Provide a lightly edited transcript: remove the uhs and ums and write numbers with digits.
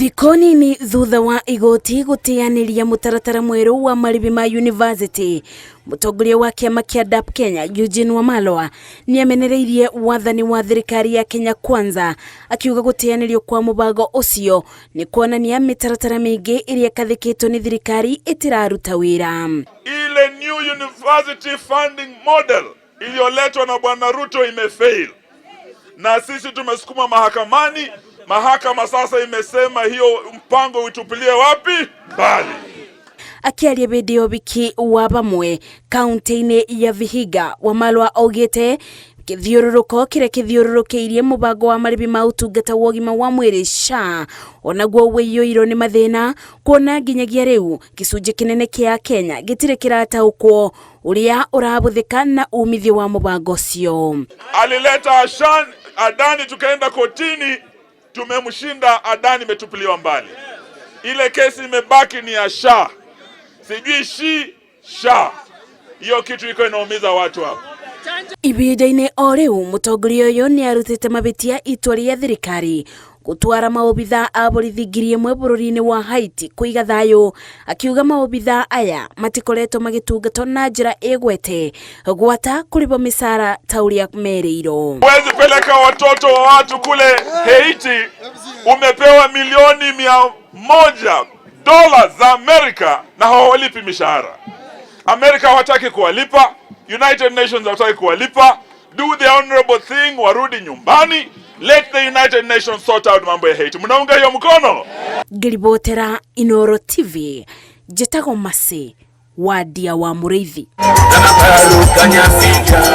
Thikũ nini thutha wa igoti gũteanĩria mũtaratara mwerũ wa marĩhi ma yunivasĩtĩ, mũtongoria wa kĩama kĩa DAP Kenya Eugene Wamalwa nĩamenereirie wathani wa thirikari ya Kenya Kwanza akiuga gũteanĩrio kwa mũbango ũcio nĩ kuonania mĩtaratara mĩingĩ ĩrĩa ĩkathĩkĩtwo nĩ thirikari ĩtiraruta wĩra. Ile new university funding model iliyoletwa na Bwana Ruto imefail, na sisi tumesukuma mahakamani. Mahakama sasa imesema hiyo mpango uitupilie wapi mbali. Akiaria hĩndĩ ya ũhiki wa bamwe kaunti-inĩ ya Vihiga, Wamalwa augĩte kĩthiũrũrũko kĩrĩa kĩthiũrũrũkĩirie mũbango wa marĩhi ma ũtungata wa ũgima wa mwĩrĩ SHA onaguo ũiyũirwo nĩ mathĩna, kuona nginyagia rĩu gĩcunjĩ kĩnene kĩa Kenya gĩtirĩ kĩrataũkwo ũrĩa ũrahũthĩka na umithio wa mũbango ũcio. Alileta Ashan, Adani, tukaenda kotini, tumemshinda Adani, imetupiliwa mbali. Ile kesi imebaki ni ya SHA, sijui shi SHA. Hiyo kitu iko inaumiza watu hapa. Ihinda-inĩ o rĩu, mũtongoria ũyũ nĩ arutĩte mahĩtia itua rĩa thirikari gũtwara maobithaa a borithi 1000 bũrũri-inĩ wa Haiti kũiga thayũ, akiuga maobithaa aya matikoretwo magĩtungatwo na njĩra ĩgwete gwata kũrĩhwo mĩcara ta ũrĩa merĩirwo. Huwezi peleka watoto wa watu kule Haiti, umepewa milioni 100 dola za Amerika na hawalipi mishahara. Amerika hawataki kuwalipa, United Nations hawataki kuwalipa. Do the honorable thing, warudi nyumbani. Let the United Nations sort out mambo ya Haiti. Mnaunga hiyo mkono? Ngĩribotera Inooro TV, njĩtagwo Mercy Wadia wa Mũrĩithi.